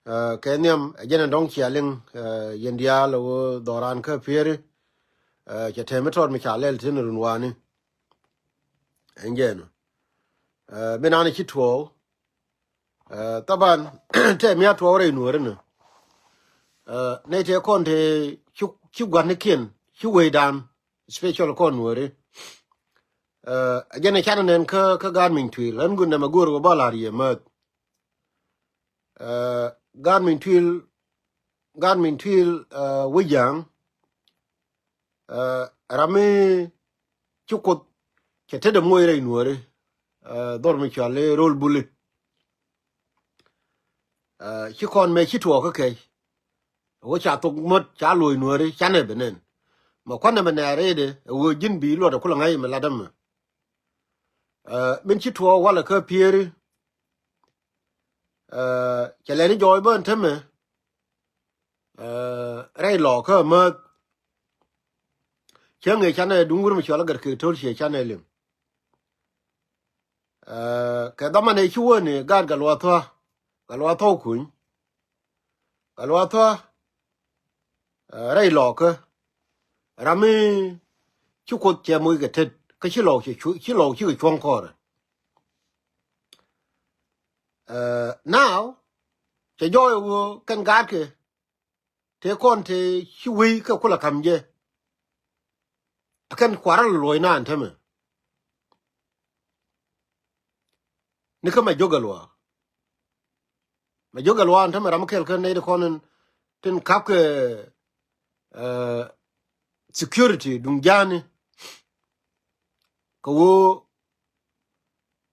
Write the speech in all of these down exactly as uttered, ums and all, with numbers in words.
Kɛ nhiam ɛ jɛn ɛ dɔ̱ŋ cia liŋ, yɛn diaal ɛ ɣöö dhɔran kä Pieri. Cɛ tɛm mi tɔt mi ca lɛl thin run wani. Ɛn jɛn ɔ, bi nan ci tuɔɔk. Thaban tɛ mi a tuɔɔk rɛy nuɔri ni. Nɛy tɛ kɔn te ci gua̱nikiɛn ci wecdan, special kɔn nuɔri. Ɛ jɛn ɛ canɛ nɛn kä gaat Miny Tuil, ɣän gun nɛmɛ go̱o̱r kɛ bä la̱r yɛ määth. Gaat Miny Tuil, gaat Miny Tuil, Wejang, ram mi ci Kuoth cɛ tetdɛ moc rɛy nuɔri. Dhɔr mi cɔal i̱ Rol Buli. Ci kɔn mɛ ci tuɔɔk kä kɛc. Wä ca thok mät ca loc nuɔri canɛ bi nɛn. Mɛ kuanɛ mɛ nɛɛr i̱di ɛ wee ji̱n bi luɔt ɛ kulɛ ŋa̱c mɛ lat ɛmɛ. Min ci tuɔɔk walɛ kä Pieri. Cɛ lɛni jɔɔc bä ɛn tämɛ. Rɛy lɔɔkä määth. Cäŋ ëë canɛ duŋ wur mi cɔal a Gat Kek To̱l ciɛ canɛ liŋ. Kɛ dhamanɛ ci wä ni gaat Gatluak Thua̱. Gatluak Thua̱ kuny. Gatluak Thua̱ rɛy lɔɔkä. Ram mi ci Kuoth cɛ moc kɛ tet kä ci lɔɔk ci cu-, ci lɔɔk cikɛ cuɔ̱ŋ kɔɔrɛ. Now cɛ jɔɔc ɛ ɣöö kɛn gaatkɛ tëë kɔn tëë ci wei kɛ kulɛ ka̱m jɛ. Ɛ kɛn kuarä lɔ luɔ̱c naan tämɛ. Ni kä mɛ jiök Gatluak. Mɛ jiök Gatluak ɛn tämɛ ram kɛl kä nɛy ti kɔn in tin ka̱pkɛ security duŋ ja̱a̱ni. Kɛ ɣöö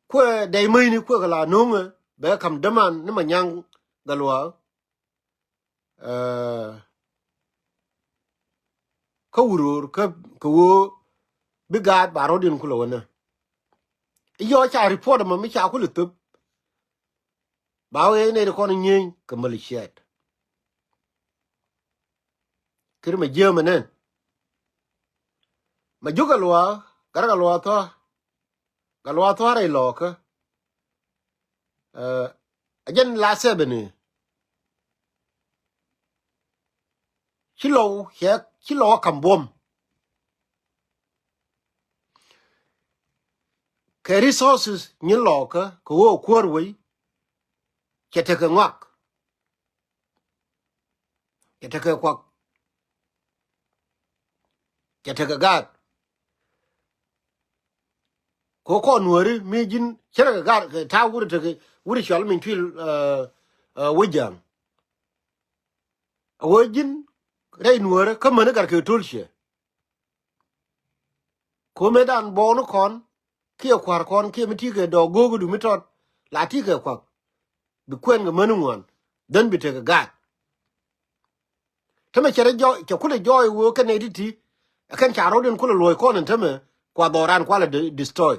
kuɛ dɛy mäcni kuɛ kɛ la no̱o̱ŋɛ bɛ ka̱m däman ni mɛ nyaŋ Gatluak. Kä wuror kä kɛ ɣöö bi gaat ba rɔ̱diɛn kulɛ wänä. Iyɔ ca report ɛmɔ mi ca kulɛ thöp. Ba wee nɛy ti kɔn nyieny kɛ maliciat. Kiri mɛ jiääm ɛnɛn. Mɛ jiök Gatluak, gat Gatluak Thua̱. Gatluak Thua̱ rɛy lɔɔkä. Ɛ jɛn la sɛbɛni. Ci lɔw cɛ, ci lɔw a ka̱m buɔ̱m. Kɛ resources nyin lɔɔkä kɛ ɣöö kuäär wei. Cɛ tekɛ ŋɔak. Cɛ tekɛ kuak. Cɛ tekɛ gaat. Ko kɔn nuɔri mi ji̱n cɛ tekɛ gaat kɛ ta̱a̱ wuri tekɛ wuri cɔal Miny Tuil, ɛ, ɛ, Wejang. A wee ji̱n rɛy nuɔrä kä mäni Gat Kek To̱l ciɛ. Ko̱ mëëdan buɔɔk ni kɔn kiɛ kua̱r kɔn kiɛ mi ti̱i̱ kɛ dɔɔk go̱o̱k idu mi tɔt la ti̱i̱ kɛ kuak. Bi kuɛn kɛ mäni ŋuan dhɛn bi tekɛ gaat. Tämɛ cɛ rɛ jɔɔc, cɛ kulɛ jɔɔc wee kɛ nɛy ti̱ti̱. Ɛ kɛn ca rɔ̱diɛn kulɛ luɔ̱c kɔn ɛn tämɛ kua dhɔran kualɛ de-, destroy.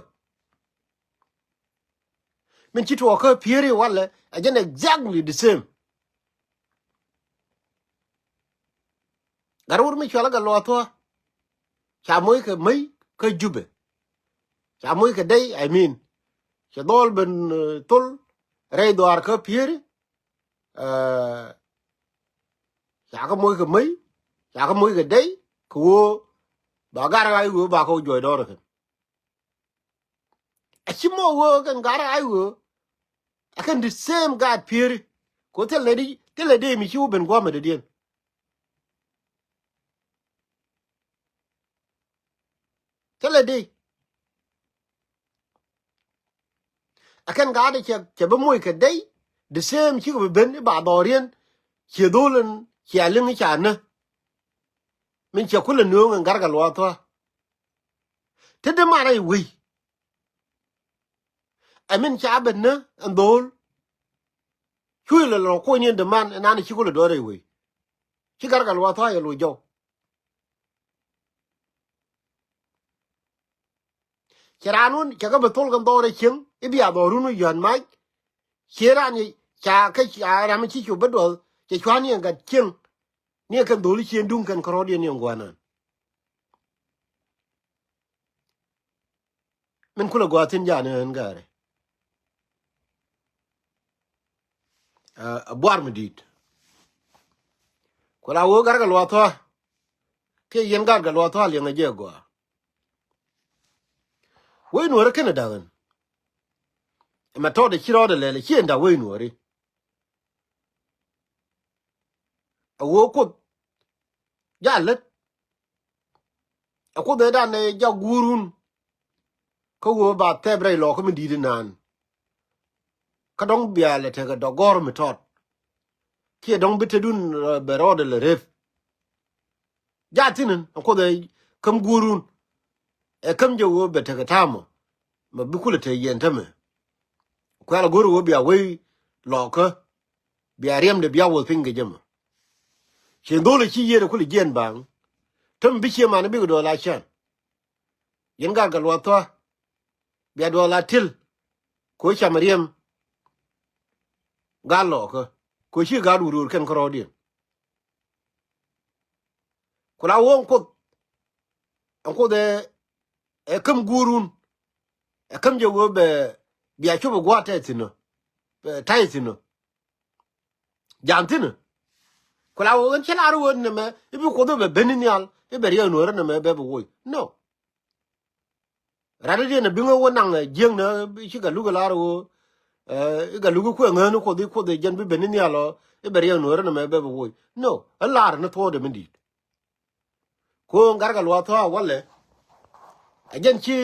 Min ci tuɔɔk kä Pieri walɛ ɛ jɛn exactly the same. Gat wur mi cual a Gatluak Thua̱. Ca moc kɛ mäc kä Jubɛ. Ca moc kɛ dey, I mean. Cɛ dhɔl ben, eh, thol rɛy dhuaar kä Pieri. Eh, ca kɛ moc kɛ mäc, ca kɛ moc kɛ dey, kɛ ɣöö ba gat ɣa̱c ɣöö ba kɛ wä juɔc dɔɔr kɛn. A ci mɔ ɣöö kɛn gat ɣa̱c ɣöö a kɛn the same gat Pieri. Ko thil nɛ di, thil nɛ di mi ci wä ben gua̱a̱mɛ dee diɛn. Thil nɛ di. A kɛn gat cɛ, cɛ bi moc kɛ dey, the same cikɛ bi ben i̱ ba dhɔriɛn, ciɛ dhol in, ciɛ liŋ i̱ ca nä. Min cɛ kulɛ nööŋ ɛn gat Gatluak Thua̱. Ti däman rɛy wei. Ɛ min ca ben nä ɛn dho̱o̱l. Cuc lɛ lɔ kuɔ̱ny ni däman ɛn an ci kulɛ dɔ̱r rɛy wei. Ci gat Gatluak Thua̱ yɛ loc jɔw. Cɛ raan wun cɛ kɛ bi thol kɛ dhɔr ɛ cieŋ i̱ bia dhɔr run wi̱i̱ yuan mac. Ciɛ raan yɛ ca kɛ ca ram ci cop bä duɔth cɛ cua̱n ni ɛn gat cieŋ. Ni ɛn kɛn dho̱o̱l i̱ cieŋ duŋ kɛn kärɔɔdiɛn ni ɛn gua̱a̱n an. Min kulɛ gɔaa thi̱n ja̱a̱n ɛn ga̱a̱rɛ. A buar mi di̱i̱t. Ku la wee gat kɛ luath thua. Kiɛ yɛn gat kɛ luath thua liɛŋɛ jɛ gɔaa. Wec nuɔri kɛn da̱k ɛn. Ɛmɛ tɔɔdɛ ci rɔɔdɛ lɛl ɛ ci ɛn da̱k wec nuɔri. A wee Kuoth. Ja lät. A Kuoth ɛ dan ɛ jak guurun. Kä wee ba thɛp rɛy lɔkä mi di̱i̱t inan. Kä dɔ̱ŋ bia lɛ tekɛ dɔ̱k gɔ̱r mi tɔt. Kiɛ dɔ̱ŋ bi tetdun, eh, bɛ rɔɔdɛ lɛ rep. Ja thi̱n ɛn a Kuoth ɛ käm guurun. Ɛ käm jɛ wee bɛ tekɛ ta̱a̱mɔ. Mɛ bi kulɛ te yɛn tämɛ. Kuɛl a go̱r wee bia wei lɔkä. Bia riɛmdɛ bia wuɔth piny kɛ jɛ mɔ. Cien dho̱l a ci yiëëdɛ kulɛ jiɛn baŋ. Tämɛ bi cie man bikɛ duɔl a cän. Yɛn gat kɛ luath thua. Bia duɔl a til. Ko cam riɛm. Gat lɔkä. Ko ci gat wurur kɛn kärɔɔdiɛn. Ku la wee ɛn Kuoth. Ɛn Kuoth ɛ, ɛ käm guurun. Ɛ käm jɛ wee bɛ bia cop ɛ gua̱a̱th tɛth thi̱n ɔ. Ɛ, ta̱y thi̱n ɔ. Jam thi̱n ɔ. Ku la wee ɛn cä lar wee nɛmɛ i̱ bi Kuoth i̱ bɛ ben i̱ nhial i̱ bɛ riɛk nuɔ̱ɔ̱rä nɛmɛ bɛ bi woc. No. Rat i̱ diɛn a biŋä wä naŋ, eh, jiäŋ nä ci Gatluak ɛ lar wä, eh, i̱ Gatluak i̱ kuɛ ŋäni Kuoth i̱ Kuoth i̱ jɛn bi ben i̱ nhial ɔ i̱ bɛ riɛk nuɔ̱ɔ̱rä nɛmɛ bɛ bi woc. No, ɛ lar ni thuɔɔdɛ mi di̱i̱t. Ko̱o̱ŋ gat kɛ luath thua walɛ. Ɛ jɛn ci,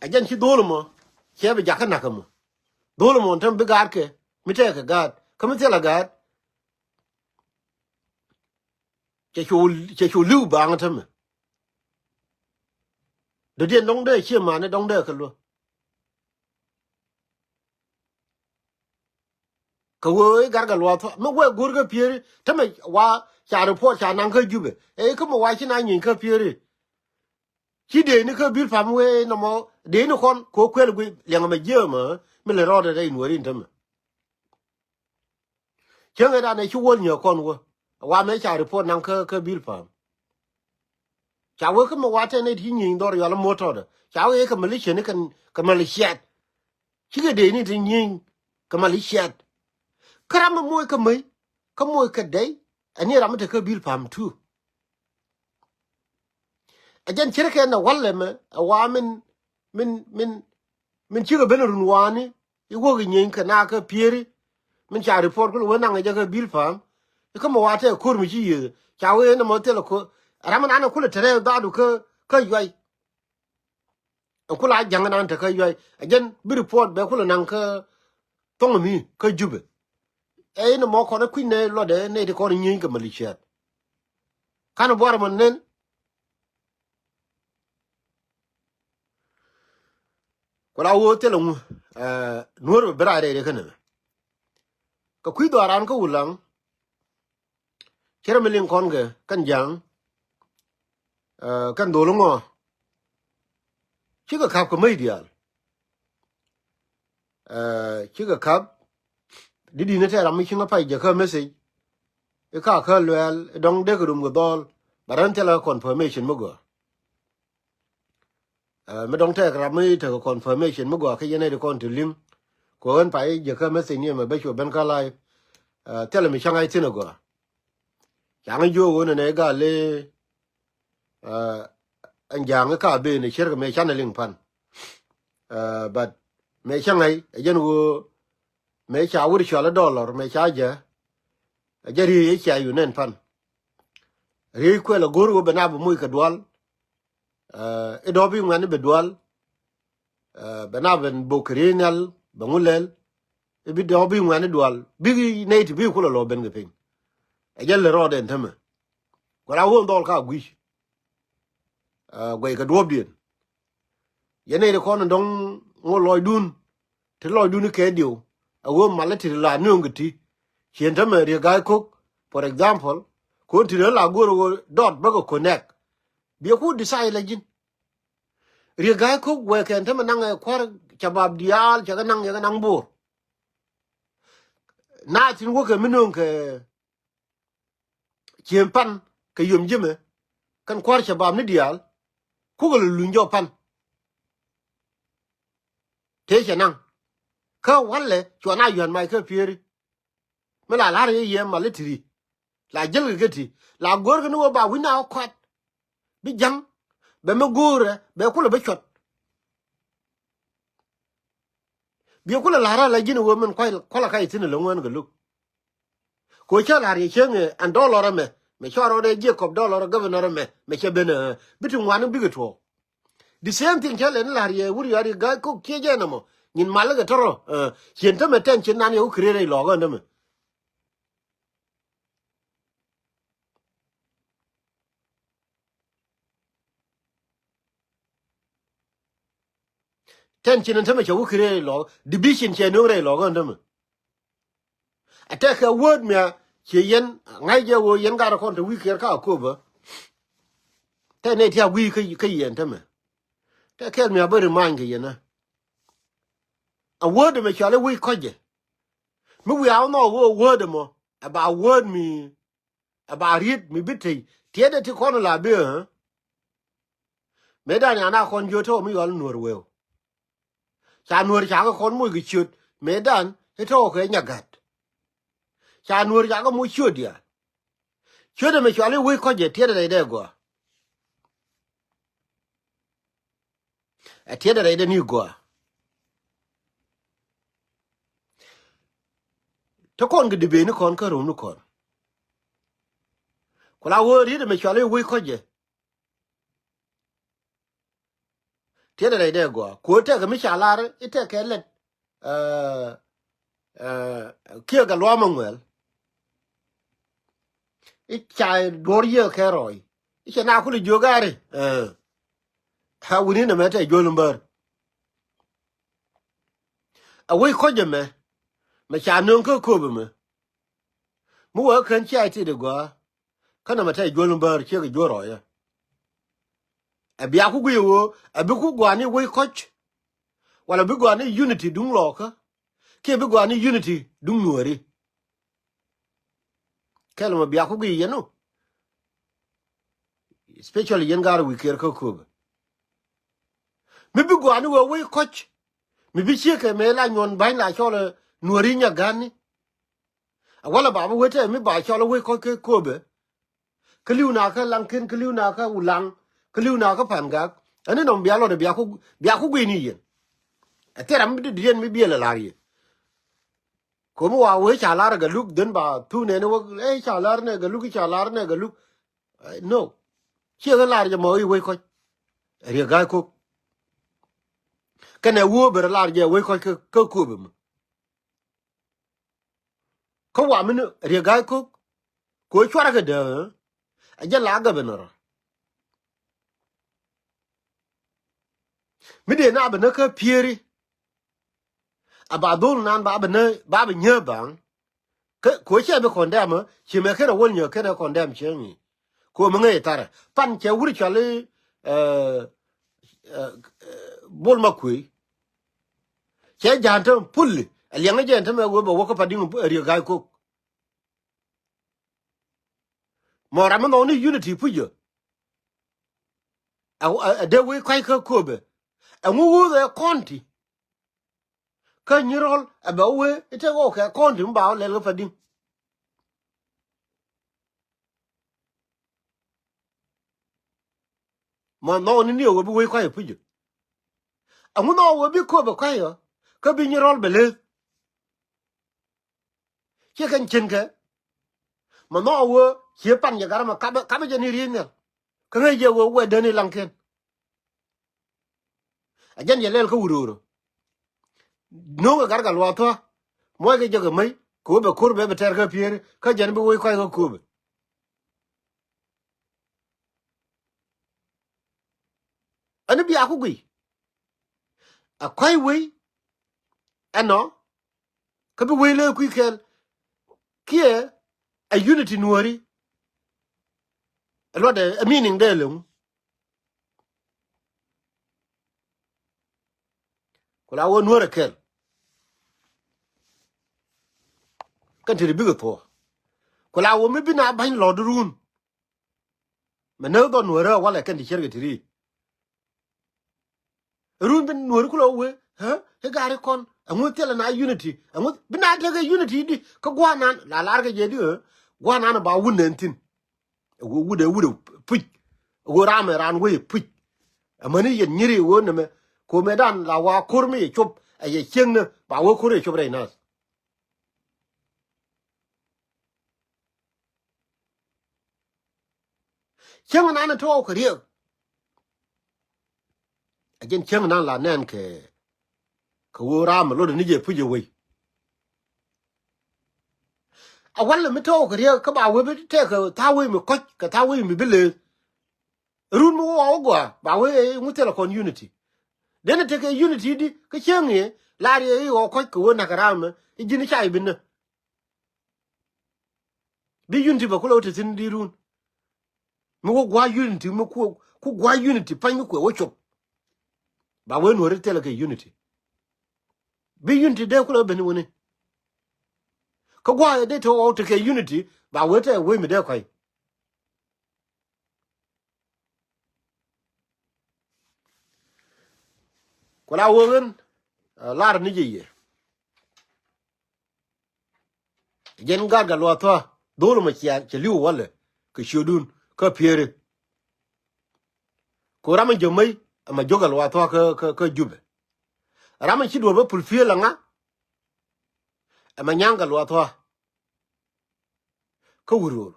ɛ jɛn ci dho̱o̱l mɔ cɛ bi jakä nakä mɔ. Dho̱o̱l mɔ täm bi gaatkɛ mi tɛɛkɛ gaat kä mi thilɛ gaat. Cɛ cu, cɛ cu li̱w baaŋ tämɛ. Dɔ̱diɛn dɔ̱ŋ dee cie mani dɔ̱ŋ dee kɛ luäk. Kɛ wee i̱ gat kɛ luath thua mi wee go̱o̱r kä Pieri tämɛ wa ca report ca naŋ kä Jubɛ. Ɛ i̱ kä mi wa ci na nyieeny kä Pieri. Ci dee ni kä Bilpam wee nɔmɔ dee ni kɔn kɛ kuɛl gui liɛŋ mɛ jiäämä mi lɛ rɔɔdɛ rɛy nuɔ̱ɔ̱rin tämɛ. Cäŋ ëë dan ɛ ci wäl nyɛ kɔn wä. Wa mëë ca report naŋ kä, kä Bilpam. Ca wee kä mi wa tɛn ëë ti nyieny dhɔr yɔal motor dɛ. Ca wee kɛ militia ni kɛ, kɛ militiat. Cikɛ dee ni ti nyieny kɛ militiat. Kä ram mi moc kä mäc, kä moc kä dɛy, ɛ ni ram mi te kä Bilpam tu. Ɛ jɛn cir kɛn ɛ wal ɛmɛ, ɛ wa min, min, min, min cikɛ ben run wani, i̱ wä kɛ nyieny kɛ na kä Pieri. Min ca report kulɛ wä naŋ jɛ kä Bilpam. I̱ kä mɛ wa tɛ ko̱r mi ci yieth. Ca wee ni mɔ thilɛ ko̱r. Ram mi nan kulɛ tɛrɛ dhadu kä, kä Yuay. Ɛn kulɛ a ja̱ŋ nan te kä Yuay. Ɛ jɛn bi report bɛ kulɛ naŋ kä thɔŋ mi kä Jubɛ. Ɛ in mɔ kɔn ɛ kui̱ nɛ lɔtdɛ nɛ ti kɔn nyieny kɛ militiat. Kan buar mɔ nen. Ku la wä thilɛ ŋu, eh, nuɔ̱r bɛ ben a rɛy rɛ kɛnɛ. Kɛ kui̱ dhɔaran kä Wulaŋ. Cɛ rɛ mi liŋ kɔn kɛ kɛn ja̱a̱ŋ. Eh, kɛn dhol ŋɔ. Cikɛ ka̱p kɛ mäc diaal. Eh, cikɛ ka̱p. Di di̱n tɛ ram mi ci ŋä pay jɛ kä message. I̱ ka kä luɛɛl i̱ dɔ̱ŋ dee kɛ rum kɛ dhɔl. Ba rɛn thilɛ confirmation mi gɔaa. Eh, mi dɔ̱ŋ tɛk ram mi tekɛ confirmation mi gɔaa kä yɛn ɛ di kɔn ti liŋ. Kɛ ɣän pay jɛ kä message ni ɛmɛ bä cuɔ ben kä live. Eh, thilɛ mi cäŋ a ithin ɛ gɔaa. Caŋ jiök ɣöö nɛnɛ i̱ gal i̱, eh, ɛn ja̱a̱ŋ i̱ ka ben i̱ cier kɛ mëë canɛ liŋ pan. Eh, but mëë cä ŋäc ɛ jɛn ɣöö mëë ca wut cual i̱ dollar mëë ca jɛ. Ɛ jɛ riey i̱ cia yun nɛn pan. Riey kuɛl ɛ go̱r ɣöö bɛ na bi moc kɛ dual. Eh, i̱ dɔ̱ɔ̱p i̱ ŋuɛ̈ni bɛ dual. Eh, bɛ na ben bok kɛ riey nhial bɛ ŋu lɛl. I̱ bi dɔ̱ɔ̱p i̱ ŋuɛ̈ni dual bik i̱ nɛy ti bi kulɛ lɔ ben kɛ piny. Ɛ jɛ lɛ rɔɔdɛ ɛn tämɛ. Kuɛ ra wä dhɔl ka gui̱c. Eh, guɛy kɛ duɔ̱ɔ̱pdiɛn. Yɛn nɛy ti kɔn in dɔ̱ŋ ŋot lɔcdun. Ti lɔcdun i̱ kɛ diw. Ɛ wee mal i̱ ti la nööŋ kɛ ti. Ciën tämɛ Riek Gai Kok, for example, kun ti rɛ la go̱o̱r ɣöö dɔt bäkɛ connect. Biɛ ku decide la ji̱n. Riek Gai Kok wee kɛn tämɛ naŋ ɛ kua̱r cabab diaal cɛ kɛ naŋ yɛ kɛ naŋ bo̱o̱r. Na thi̱n wäkɛ mi nööŋ kɛ cieŋ pan kɛ yom ji̱mɛ kɛn kua̱r cabab ni diaal. Kukɛ lɛ luny jɔk pan. Tëë cɛ naŋ. Kä walɛ cuɔ na yuan mac kä Pieri. Mi la la̱r yɛ yɛ mal i̱ ti̱ri. La jäl kɛ kɛ ti. La go̱o̱r kɛ ni wä ba wi̱na wä kɔat. Bi ja̱ŋ. Bɛ mi go̱o̱rɛ bɛ kulɛ bi cuɔt. Biɛ kulɛ la̱r ala ji̱n wä min kua̱l kualɛ kac thi̱n ala ŋuan kɛ luk. Ko cä la̱r yɛ cieŋ ɛ ɛn dɔlɔr ɛmɛ mɛ cua rɔɔdɛ jiɛ kɔp dɔlɔr ɛ gavɛnɔr ɛmɛ mɛ cɛ ben ɛ bi ti ŋuan bikɛ tuɔɔk. The same thing cä lɛ ni la̱r yɛ wur yɔaar yɛ ga̱a̱c kok kiɛ jɛ nɔmɔ nyin mal kɛ tɔrɔ. Cien tämɛ tɛn cien nan yɛ wä kɛ rɛy lɔɔk ɛn tämɛ. Tɛn cin ɛn tämɛ cɛ wä kɛ rɛy lɔɔk division cɛ nööŋ rɛy lɔɔk ɛn tämɛ. A tɛkɛ word mia ci yɛn ŋa̱c jɛ ɣöö yɛn gat kɔn te wi̱i̱ kiɛɛr ka a köpä. Tɛ nɛ ti a gui̱i̱ kä kä yɛn tämɛ. Tɛ kɛl mia bä remind kɛ yɛn ɛ. A word mɛ cɔal i̱ wec kɔcɛ. Mi wiaa wä nhɔk ɣöö word mɔ ɛ ba word mi ɛ ba riet mi bi tey tiɛtdɛ ti kɔn la bi ɛ. Mëëdan yan a kɔn jiöt tɔ̱ mi yɔl nuɔr weu. Ca nuɔr ca kɛ kɔn moc kɛ ciöt mëëdan i̱ tɔ̱ kɛ nyagat. Ca nuɔr ca kɛ moc ciöt diaal. Ciöt ɛmɛ cual i̱ wec kɔc jɛ tiɛt rɛy dee gɔaa. Ɛ tiɛt rɛy dee ni gɔaa. Te kɔn kɛ dibee ni kɔn kä ro̱w ni kɔn. Ku la wee riet ɛmɛ cual i̱ wec kɔc jɛ. Tiɛt rɛy dee gɔaa ku tɛkɛ mi ca lar i̱ tɛkɛ lɛt. Kiɛ kɛ luaam aŋuɛl i̱ ca duɔ̱r yiëë kɛ rɔɔy i̱ cɛ na kul i̱ jiök gari. A wuni nɛ mɛ tɛ juɔl mbär. A wec kɔc ɛmɛ mɛ ca nöŋ kä kööp ɛmɛ. Mi wee kän cia i̱ tit i̱ gɔaa. Kä nɔmɔ tɛy juɔl ni bäär ciek i̱ juɔl rɔɔyä. Ɛ bia ku guiy ɣöö ɛ bi ku gua̱a̱ni wec kɔc. Wala bi gua̱a̱ni unity duŋ lɔɔkä kiɛ bi gua̱a̱ni unity duŋ nuääri. Kɛl mɔ bia ku guiy yɛn nu. Especially yɛn ga̱r wi̱i̱ kiɛɛr kä köpɛ. Mi bi gua̱a̱ni wee wec kɔc mi bi ciek kɛ mëë la nyuɔn ba̱ny la cɔl ɛ nuääri nya̱gäni. A wala ba bi wet tɛ mi ba cɔl wec kɔc ke köpɛ. Kä li̱w na kä laŋ ken kä li̱w na kä wulaŋ kä li̱w na kä pa̱n gak. Ɛn ni nɔm bia lɔt bia ku bia ku gui̱ni yɛn. Ɛ thil ram mi didiɛn mi biɛl ɛ la̱r yɛ. Komi wa wee ca la̱r ɛ gɛ luk dhen ba thun ɛn wä ɛ ca la̱r nɛ gɛ luk ca la̱r nɛ gɛ luk. No. Ciɛ kä la̱r jɛ mɔ i̱ wec kɔc. Riek ga̱a̱c kok. Kɛnɛ wuɔ ber la̱r jɛ wec kɔc kä köpɛ mi. Kä wa min Riek Gai Kok ko cuarɛ kɛ dee. A jɛ la governor. Mi dee na bi nä kä Pieri. A ba dhol nan ba bi nä ba bi nyä baŋ. Kä ko cɛ bi condemn ci mɛ kenɛ wol nyä kenɛ condemn cɛ mi. Ko mi ŋäc tarɛ pan cɛ wur cɔl i̱ Bol ma kuëë. Cɛ ja̱a̱n te pulli a liɛŋä jɛ ɛn te mɛ wee bɛ wä kä Padiŋ Riek Gai Kok. Mɔ ram mi nhɔk ni unity pucä. A dee wee ka̱c kä köpɛ. Ɛŋu wuuth ɛ kɔn ti. Kä nyi rɔl ɛ bɛ wee i̱ te ɣɔw kɛ kɔn ti mi ba wä lɛl kä Padiŋ. Ma nhɔk ni ni ɣöö bi wec kua̱c ɛ puc ɛ. Ɛŋu nhɔk ɣöö bi kööp ɛ kua̱c ɛ kä bi nyi rɔl bɛ leth. Ciɛ kɛn cin kɛ ma nhɔk ɣöö cie pan jɛ gat ɛmɛ kapɛ jɛ ni riey nhial. Kä ŋäc jɛ ɣöö wɛ däni laŋkiɛn. A jɛn jɛ lɛl kä wut ro̱o̱rä. No̱o̱ŋɛ gat gat luaak thua̱a̱ muɔckɛ jɛ kɛ mäc kɛ wä bɛ ko̱r bɛ bɛ tɛr kä Pieri kä jɛn bi wec kuac kä kööbɛ. Ɛn bia ku guiy a kua̱c wec ɛnɔ. Kä bi wec lëë kui̱ kɛl kiɛ a unity nuɔ̱ɔ̱ri. Ɛ luɔtdɛ ɛ meaning dee leŋu. Ku la wä nuɔ̱ɔ̱rɛ kɛl kɛn ti ri bikɛ thuɔ̱ɔ̱. Ku la wä mi bi na ba̱ny lɔ̱ɔ̱t run. Mɛ näk dhɔn nuɔ̱ɔ̱rä walɛ kɛn ti ciɛrkɛ ti ri. Run bi nuɔ̱ɔ̱ri kulɛ wee ɛ i̱ gaari kɔn ɛŋu thilɛ na unity ɛŋu bi na tekɛ unity di kä gua̱a̱r nan la lar kɛ jɛ di ɛ. Gua̱n an ba wut nɛn thi̱n. Ɛ ɣöö wut ɛ wut ɛ puc. Ɛ ɣöö ram ɛ raan wec ɛ puc. Amäni yɛn nyiri ɛ ɣöö nɛmɛ ko̱mɛ dan la wa ko̱r mi yɛ cop ɛ yɛ cieŋnä ba wee ko̱r yɛ cop rɛy nath. Cäŋ nan tɔɔk kɛ riɛk. A jɛn cäŋ nan la nɛn kɛ kɛ ɣöö ram mi lot ni jɛ puc ɛ wei. A walɛ mi tɔɔk kɛ riɛk kä ba wee bi tɛk kɛ tha̱a̱ŋ wei mi kɔ̱c kɛ tha̱a̱ŋ wei mi bi leeth. Run mi wä wä gɔaa ba wee ŋu thilɛ kɔn unity. Den a tekɛ unity di kä cäŋ i̱ lar yɛ i̱ wä kɔ̱c kɛ wee nak ram mi i̱ ji̱n i̱ ca i̱ bi nä. Bi unity bɛ kulɛ wä te thi̱n di run. Mi wä gua̱a̱ unity mi ku ku gua̱a̱ unity pa̱ny mi kuɛ wä cop. Ba wee nuɔ̱ri thilɛ kɛ unity. Bi unity dee kulɛ wä ben wuni. Kä gua̱a̱ dee te wä wä te kɛ unity ba wee te wee mi dee kɔ̱c. Ku la wä ɣän lar ni jɛ yɛ. Jɛn gat Gatluak Thua̱a̱ dho̱l mɛ cia cɛ li̱w walɛ kɛ ciötdun kä Pieri. Ku ram in jɛ mäc ɛmɛ jiök Gatluak Thua̱a̱ kä, kä, kä Jubɛ. Ram in ci duɔ̱ɔ̱p bä pul piëël ɛŋa ɛmɛ nyaŋ Gatluak Thua̱a̱. Kä wur ro̱o̱r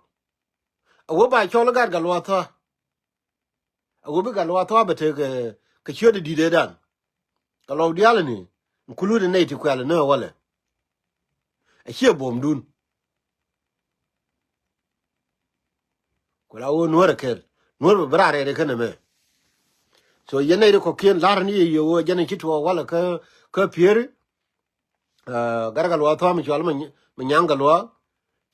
a wee ba cɔl i̱ gat Gatluak Thua̱a̱. A wee bi Gatluak Thua̱a̱ bɛ tek kɛ ciötdɛ di̱t ëëdan. Gatluak diaal ni including nɛy ti kuɛl ni ɛ walɛ. A ciɛ buɔ̱mdun. Ku la wee nuäär ɛ kɛl nuäär bɛ bi raar rɛɛt ɛ kɛn ɛmɛ. So yɛn nɛy ti kɔ̱kiɛn la̱r ni yɛ yɛ wee jɛn in ci tuɔɔk walɛ kä, kä Pieri. Gat Gatluak Thua̱a̱ mi cɔal mi nyaŋ Gatluak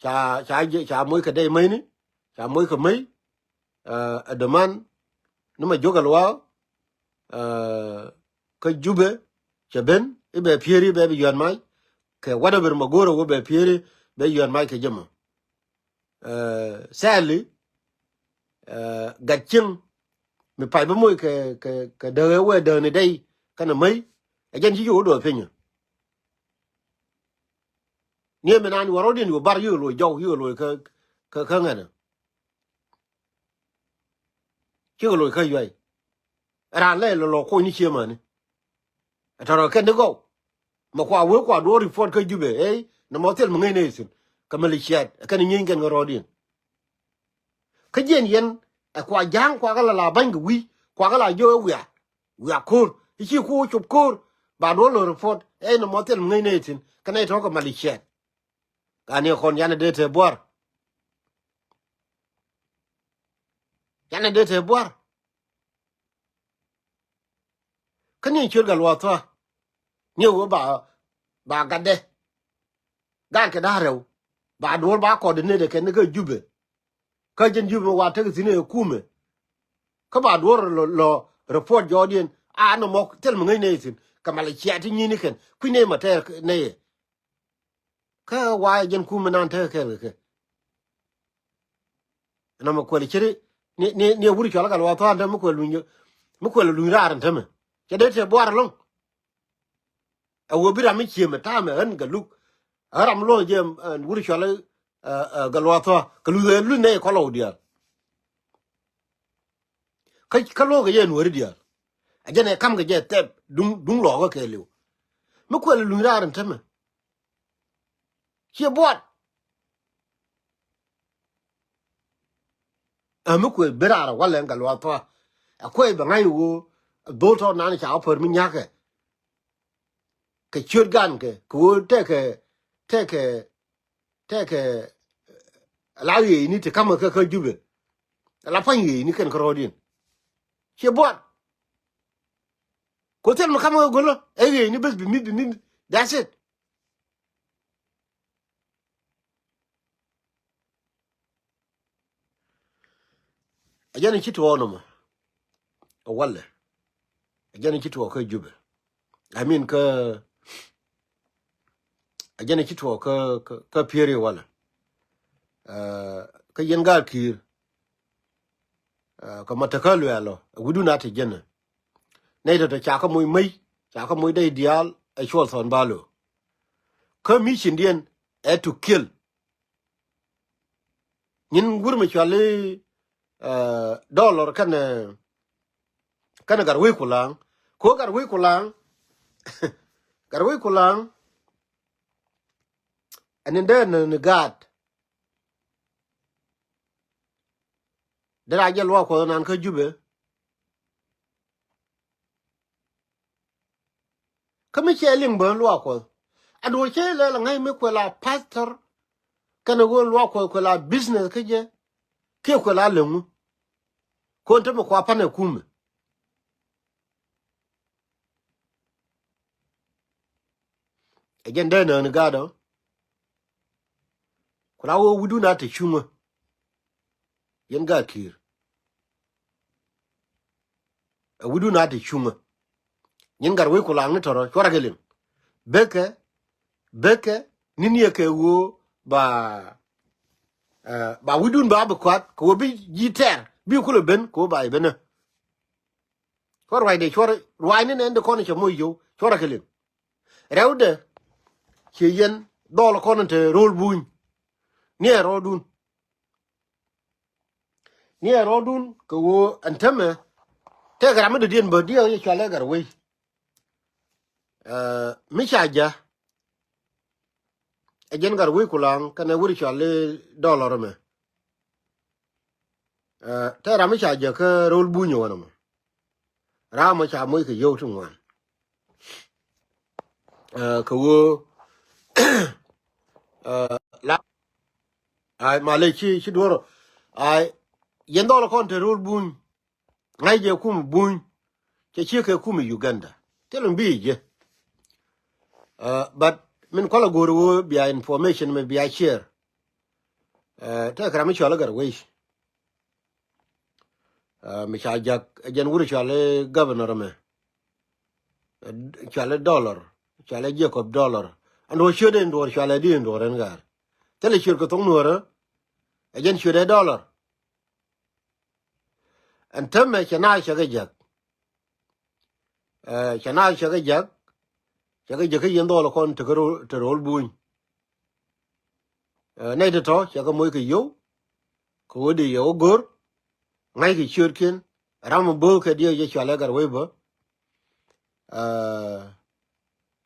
ca, ca, ca moc kɛ dɛy mäcni ca moc kɛ mäc. Ɛ däman ni ma jiök Gatluak kä Jubɛ cɛ ben i̱ bɛ Pieri bɛ bi yuɛt mac kɛ whatever ma go̱o̱rä wä bɛ Pieri bɛ yuɛt mac kɛ jɛ mɔ. Ɛ, sadly, ɛ, gat cieŋ mi pay bä moc kɛ, kɛ, kɛ däk ɛ wee däk ni dɛy kɛnɛ mäc. Ɛ jɛn ci ci wä duɔth piny. Ni ɛmɛ naan wä rɔ̱diɛn wä bar yikɛ loc jɔw yikɛ loc kä, kä, kä ŋɛnɛ. Cikɛ loc kä yuay. Raan lɛ lɔ lɔ kuɔny ni cie mani. Ɛ tɔrɔ kɛn ni gɔw. Mɛ kua wee kua duɔ̱ɔ̱r report kä Jubɛ ey nɛ mɔ thil mi ŋäcnɛ ithin. Kɛ mɛ li ciat ɛ kɛn inyieeny kɛn kɛ rɔɔdiɛn. Kä jiɛn yɛn ɛ kua ja̱a̱ŋ kua kɛ la la ba̱ny kɛ wi̱i̱ kua kɛ la jiök ɛ wiaa. Wiaa ko̱r i̱ ci kuɔ cop ko̱r. Ba duɔ̱ɔ̱r lɔ report ey nɛ mɔ thil mi ŋäcnɛ ithin kɛ nɛ itɔ̱ kɛ mɛ li ciat. Ganiɛ kɔn yanɛ dee te buar. Yanɛ dee te buar. Kä ni ciöt Gatluak Thua̱a̱ ni wee ba, ba gatdɛ. Gat kɛ da̱a̱r rɛw ba duɔ̱ɔ̱r ba coordinate kɛn ni kä Jubɛ. Kä jɛn Jubɛ mi wa tek thi̱n ɛ kumɛ. Kä ba duɔ̱ɔ̱r lɔ, lɔ report jɔɔdiɛn a nɔmɔ thil mi ŋäcnɛ ithin kɛ mɛ li ciat ti nyi̱i̱ni kɛn kui̱ nɛy ma tɛɛr nɛy ɛ. Kä wa jɛn kumɛ nan tekɛ kɛɛl kɛ kɛ. Ɛn ɔmɔ kuɛl ciri ni, ni, ni wur cɔal Gatluak Thua̱a̱ ɛn täämɛ mi kuɛl luny, mi kuɛl luny raar ɛn täämɛ. Cɛ dee te buar ɛlɔ̱ŋ. Ɛ wee bi ram mi ciëmɛ ta̱a̱mɛ ɣän Gatluak. Ɣän ram luɔ̱ŋ jɛ ɛn wur cɔal, ɛ, ɛ, Gatluak Thua̱a̱ kɛ luth ɛ luth nɛy kɔlɔw diaal. Kä, kä luɔ̱ɔ̱kɛ jɛ nuääri diaal. Ɛ jɛn ɛ ka̱mkɛ jɛ thɛp duŋ, duŋ lɔɔkä kɛɛliw. Mi kuɛl luny raar ɛn täämɛ. Ciɛ buɔt. Ɛ mi kuɛ ben raar walɛ Gatluak Thua̱a̱. Ɛ kuɛ bɛ ŋa̱c ɣöö dhol tɔ̱ nan ca wä pär mi nyakɛ. Kɛ ciöt gan kɛ kɛ ɣöö tɛkɛ, tɛkɛ, tɛkɛ la ɣeecni ti ka̱mä kä, kä Jubɛ. La pua̱ny ɣeecni kɛn kärɔɔdiɛn. Ciɛ buɔt. Kɛ thil mi ka̱mä kä go̱lä ɛ ɣeecni bäth bi mi̱th, bi mi̱th. That's it. A jɛn ci tuɔɔk nɔmɔ. A walɛ. A jɛn ci tuɔɔk kä Jubɛ. I mean kä, a jɛn ci tuɔɔk kä, kä, kä Pieri walɛ. Ɛ, kä yɛn gaat Ki̱i̱r. Ɛ, kä ma te kä luɛɛl ɔ ɛ wi̱dun a te jɛn ɛ. Nɛy tɔ̱tɔ̱ ca kä moc mäc ca kä moc dɛy diaal ɛ cuɔl thɔn balo. Kä mission diɛn ɛ to kill. Nyin wur mi cual i̱, eh, Dollar kɛnɛ, kɛnɛ Gatwec Kulaŋ. Ko Gatwec Kulaŋ, Gatwec Kulaŋ, ɛn in dee ni, ni gaat. Dee ra jɛ luaak Kuɔth nan kä Jubɛ. Kä mi cɛ liŋ bä luaak Kuɔth. A duɔ̱ɔ̱r cɛ lɛ la ŋäc mi kuɛ la pastor. Kɛnɛ ɣöö luaak Kuɔth kuɛ la business kä jɛ. Kiɛ kuɛ la läŋu. Kɔn te mi kua panɛ kumɛ. Ɛ jɛn dee nääni gaat ɔ. Ku la wä wi̱dun a te cuŋä. Yɛn gaat ki̱i̱r. Ɛ wi̱dun a te cuŋä. Nyin Gatwec Kulaŋ ni tɔrɔ cuarɛ kɛ liŋ. Bekɛ, bekɛ, ni niɛ kɛ wä ba, eh, ba wi̱dun ba bi kuat, kɛ wä bi ji̱ tɛr, bi kulɛ ben, kɛ wä ba i̱ benä. Cuarɛ ruacdɛ, cuarɛ ruacni nɛn de kɔn cɛ moc yio̱w, cuarɛ kɛ liŋ. Rɛwdɛ ci yɛn dhɔl kɔn te ro̱l buny. Ni ɛ rɔɔdun. Ni ɛ rɔɔdun kɛ ɣöö ɛn tämɛ tɛkɛ ram mi dɔ̱diɛn bä diɛw yɛ cual ɛ Gatwec. Eh, mi ca ja̱. Ɛ jɛn Gatwec Kulaŋ kɛnɛ wur cual i̱ Dollar mɛ. Eh, tɛ ram mi ca jɛ kä ro̱l buny wanɛ mɔ. Ram mɔ ca moc kɛ yio̱w ti ŋuan. Eh, kɛ ɣöö, eh, la, ay, malɛ ci, ci duɔrɔ. Ay, yɛn dhɔl kɔn te ro̱l buny. Ŋa̱c jɛ kum buny. Cɛ ciek kɛ kum Uganda. Thil mi bi jɛ. Uh, but min kualɛ go̱o̱r ɣöö bia information mɛ bia share. Uh, tɛkɛ ram mi cual i̱ Gatwec. Uh, mi ca jak ɛ jɛn wur cual i̱ governor mɛ. Uh, cual i̱ Dollar. Cual i̱ Jacob Dollar. Ɛn duɔ̱ɔ̱r ciötdɛ in duɔ̱ɔ̱r cual i̱ di in duɔ̱ɔ̱r ɛn gaar. Thilɛ ciöt kɛ thok nuɔ̱ɔ̱rä. Ɛ jɛn ciötdɛ Dollar. Ɛn tämɛ cɛ na cɛ kɛ jak. Eh, cɛ na cɛ kɛ jak. Cɛ kɛ jak kä yɛn dhɔl kɔn te kɛ ro̱l, te ro̱l buny. Eh, nɛy ti tɔ̱ cɛ kɛ moc kɛ yio̱w. Kɛ ɣöö di yɛ wä go̱r. Ŋa̱c kɛ ciötkiɛn. Ram mi bo̱o̱k kɛ diɛw jɛ cual ɛ Gatwec bä. Eh,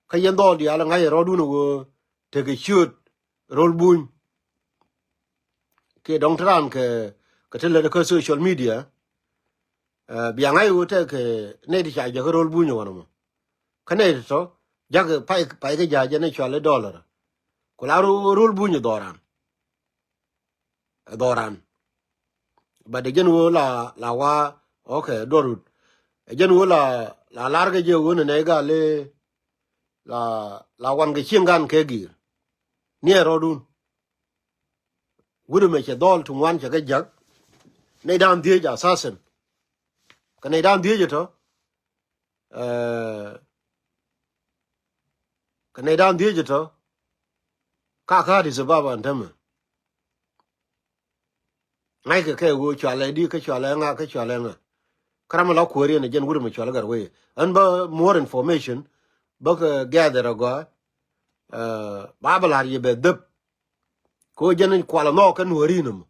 kä yɛn dhɔl diaal ŋa̱c ɛ rɔɔdun ɣöö tekɛ ciöt ro̱l buny. Kiɛ dɔ̱ŋ te raan kɛ, kɛ te lät kä social media. Eh, bia ŋa̱c ɣöö tekɛ nɛy ti ca jakä ro̱l buny wanɛ mɔ. Kä nɛy ti tɔ̱ jakä pay, pay kä ja̱ jɛn ɛ cual i̱ Dollar. Ku la ro̱l, ro̱l buny ɛ dhɔran. Ɛ dhɔran. But ɛ jɛn ɣöö la, la wa, okay, duɔrut. Ɛ jɛn ɣöö la, la lar kɛ jɛ ɣöö nɛ nɛy gal i̱ la, la wan kɛ cieŋ gan kɛ gi̱i̱r. Ni ɛ rɔɔdun. Wut ɛmɛ cɛ dhɔl ti ŋuan cɛ kɛ jak. Nɛy da̱a̱n dhieec assassin. Kɛ nɛy da̱a̱n dhieec ɛ tɔ̱. Eh, kɛ nɛy da̱a̱n dhieec ɛ tɔ̱. Ka kä Addis Ababa ɛn tämɛ. Ŋa̱ckɛ kɛ ɣöö cualɛ di, kä cualɛ ŋa, kä cualɛ ŋa. Kä ram mi la kuäär yɛn ɛ jɛn wut ɛmɛ cualɛ Gatwec. Ɣän bä more information bä kɛ gather agɔaa. Eh, ba bä la̱r yɛ bɛ dhäp. Kɛ ɣöö jɛn kualɛ nhɔk kä nuääri nɔmɔ.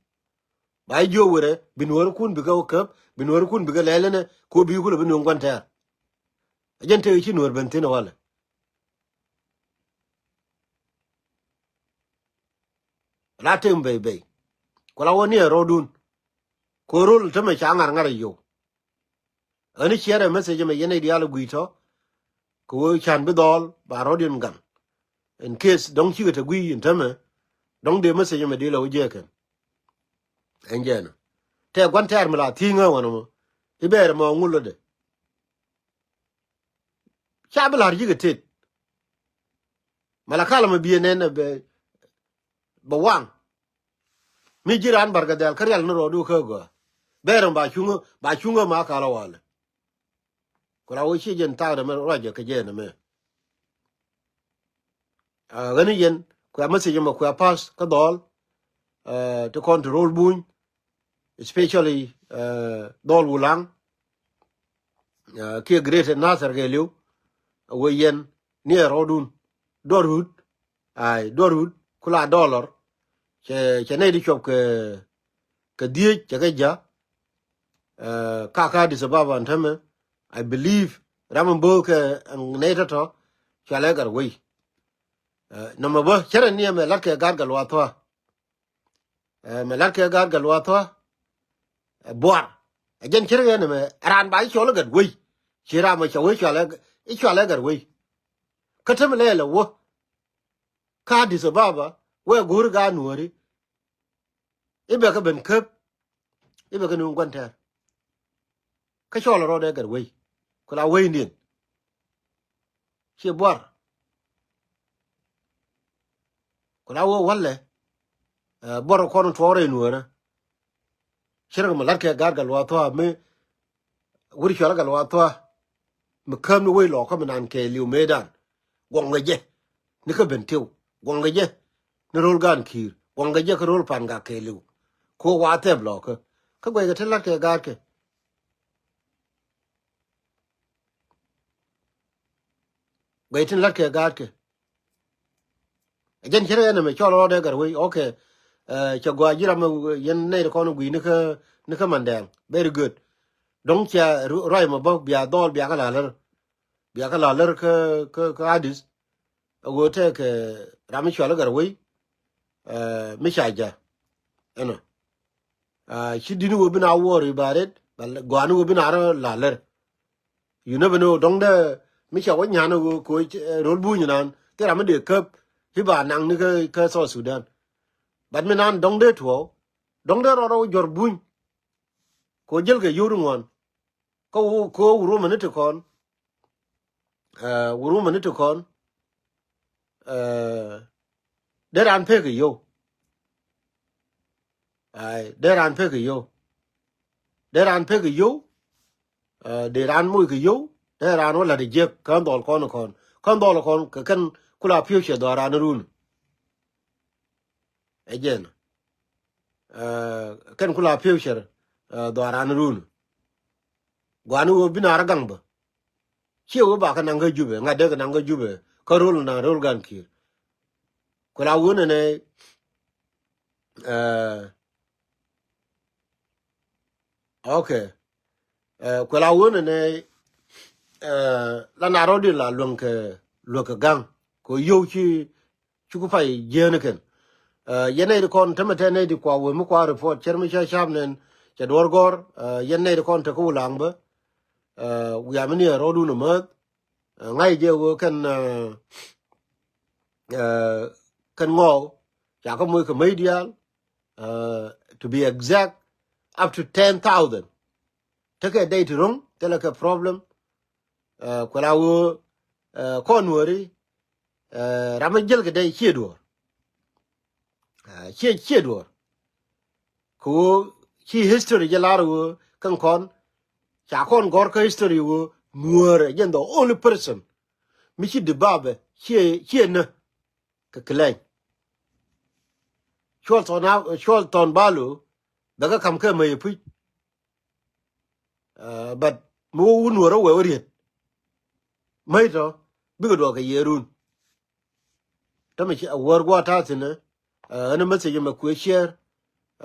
Ba jiök wërɛ bi nuäärikun bikɛ wä käp, bi nuäärikun bikɛ lɛl ɛnɛ, kɛ ɣöö bi kulɛ bi nuäŋ gua̱n tɛ̈r. Ɛ jɛn tëë ci nuäär ben thi̱n ɛ walɛ. La tem bɛy bɛy. Ku la wä ni ɛ rɔɔdun. Kɛ ɣöö ro̱l tämɛ ca ŋa̱r ŋa̱r ɛ yio̱w. Ɣän i̱ ciɛɛr ɛ message ɛmɛ yɛn nɛy diaal ɛ gui̱i̱c tɔ̱. Kɛ ɣöö can bi dhɔl ba rɔ̱diɛn gaŋ. In case dɔ̱ŋ cikɛ te gui̱i̱c in tämɛ. Dɔ̱ŋ dee message ɛmɛ dee lɛ wä jiɛɛkɛn. Ɛn jɛɛn ɔ. Tɛ gua̱n tɛɛr mi la thi̱i̱ŋ ɣä wanɛ mɔ. I̱ bɛɛr ɛmɔ ŋul lotdɛ. Ca bi la̱r ji̱ kɛ tet. Malakal ɛmɛ biɛ nɛn ɛ bɛ, bɛ waŋ. Mi ji̱ raan barkɛ dhɛl kä rial ni rɔɔdu kä gɔaa. Bɛɛr ɛmɔ ba cuŋä, ba cuŋä ma kal ɛ walɛ. Ku la wä ci jɛn thaak dɛ mɛ ruacɛ kɛ jɛɛn ɛmɛ. Ah, ɣän i̱ yɛn kuɛ message ɛmɔ kuɛ pass kä dhɔl, eh, ti kɔn ti ro̱l buny, especially, eh, dhɔl Wulaŋ, eh, kiɛ Greater Nasir kɛɛliw, a wee yɛn ni ɛ rɔɔdun, duɔr rut, ay, duɔr rut, ku la Dollar, cɛ, cɛ nɛy ti cuɔp kɛ, kɛ dhieec cɛ kɛ ja̱. Ɛ, ka ka Addis Ababa ɛn tämɛ, I believe ram in bo̱o̱th kɛ nɛy tɔ̱tɔ̱ cualɛ gat wei. Ɛ, nɔmɔ bä cärɛ ni ɛmɛ la̱t kɛ gaat Gatluak Thua. Ɛ, mɛ la̱t kɛ gaat Gatluak Thua. Ɛ, buar. Ɛ jɛn cärɛ ni ɛmɛ raan ba i̱ cɔl i̱ gat wei. Ci ram ɛ cɛ wei cualɛ, i̱ cualɛ gat wei. Kä tämɛ lɛ lɛ wä. Ka Addis Ababa wee go̱o̱ri gaat Nuääri. I̱ bɛ kɛ ben käp. I̱ bɛ kɛ ni wun gua̱n tɛɛr. Kä cɔl rɔɔdɛ gat wei. Ku la wei ndiɛn. Ciɛ buar. Ku la wä walɛ. Ɛ, buar kɔn tuɔɔk rɛy Nuäärä. Cärɛ kɛ mɛ la̱t kɛ gaat Gatluak Thua mi wur cual Gatluak Thua. Mi käm ni wec lɔkä mi nan kɛɛliw mëëdan. Guɔŋkɛ jɛ ni kä Bentiu. Guɔŋkɛ jɛ ni ro̱l gan Ki̱i̱r. Guɔŋkɛ jɛ kä ro̱l Pangak kɛɛliw. Ko wa thɛp lɔkä. Kä guɛckɛ tin la̱t kɛ gaatkɛ. Guɛc tin la̱t kɛ gaatkɛ. Ɛ jɛn cärɛ ɛn ɛmɛ cɔl rɔɔdɛ gat wei. Okay. Ɛ, cɛ gɔaa ji̱ ram ɛ yɛn nɛy ti kɔn gui̱c ni kä, ni kä Mandɛɛŋ. Very good. Dɔ̱ŋ cia ru-, ruac mɔ bä bia dhɔl bia kä la lär. Bia kä la lär kä, kä, kä Addis. Ɛ ɣöö tɛkɛ ram mi cual i̱ gat wei. Ɛ, mi ca ja̱. Ɛnɔ. Ɛ, ci di̱t ni ɣöö bi na worry about it. But gɔaa ni ɣöö bi na rɔ la lär. You never know. Dɔ̱ŋdɛ mi ca wä nyan ɣöö kɛ ɣöö, ɛ, ro̱l buny nan. Thil ram mi dee käp. I̱ ba naŋ ni kä, kä South Sudan. But mi nan dɔ̱ŋdɛ tuɔɔk. Dɔ̱ŋdɛ rɔ rɔ wä jɔr buny. Kɛ ɣöö jäl kɛ yio̱w ri ŋuan. Kä wä, kä wä wurumä ni ti kɔn. Ɛ, wurumä ni ti kɔn. Ɛ, dee raan pek kɛ yio̱w. Ay, dee raan pek kɛ yio̱w. Dee raan pek kɛ yio̱w. Ɛ, dee raan moc kɛ yio̱w. Dee raan wä la̱t jiäk kä dhɔl kɔn kɔn. Kä dhɔl kɔn kɛ kɛn kula future dhɔaaran run. Ɛ jɛn. Ɛ, kɛn kula future, ɛ, dhɔaaran run. Guani wä bi naar gaŋ bä. Ciɛ wä ba kɛ naŋ kä Jubɛ, ŋa̱t dee kɛ naŋ kä Jubɛ. Kä ro̱l na ro̱l gan Ki̱i̱r. Kula wä nɛnɛ, ɛ, okay. Ɛ, kula wä nɛnɛ, ɛ, la na rɔ̱diɛn la luäŋ kɛ, luäk kɛ gaŋ. Kɛ yio̱w ci, cuk pay jiɛɛn kɛn. Ɛ, yɛn nɛy ti kɔn tämɛ tɛ nɛy ti kua wee mi kua report cɛr mi cä cap nɛn cɛ duɔ̱r gɔ̱r. Ɛ, yɛn nɛy ti kɔn te kä Wulaŋ bä. Ɛ, wiaa mi ni ɛ rɔɔdun ɛ määth. Ɛ, ŋa̱c jɛ wee kɛn, ɛ, ɛ, kɛn ŋɔɔk ca kä moc kɛ mäc diaal. Ɛ, to be exact, up to ten thousand. Tekɛ dɛy ti ro̱ŋ thilɛ kɛ problem. Ɛ, kuɛ la wee, ɛ, kɔn wääri, ɛ, ram mi jäl kɛ dɛy ciɛ duɔ̱ɔ̱r. Ɛ, ciɛ, ciɛ duɔ̱ɔ̱r. Kɛ wee ci history jɛ lar wee kɛn kɔn ca kɔn gɔ̱r kä history wee Nuäär ɛ jɛn the only person mi ci di babɛ ciɛ, ciɛ nä kɛ kilɛny. Cuɔl thɔn a, cuɔl thɔn balo bɛ kɛ kam kɛ mäc ɛ puc. Ɛ, but mi wä wun wä rɔ wee wä riet. Mäc tɔ bikɛ duɔk kɛ yiëë run. Tämɛ ci a wäär gua̱a̱th ta̱a̱ thi̱n ɛ, ɛ, ɛn message mɛ kuëë share.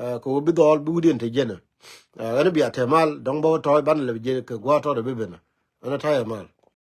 Ɛ, kɛ wä bi dhɔɔl bi wi̱diɛn te jɛn ɛ. Ɛ, ɛn bia te mal dɔ̱ŋ bä wä tɔ̱ɔ̱c banɛ lɛ bi jɛ kɛ gua̱a̱th tɔ̱ dɛ bi ben ɛ. Ɛn ta̱a̱ ɛ mal.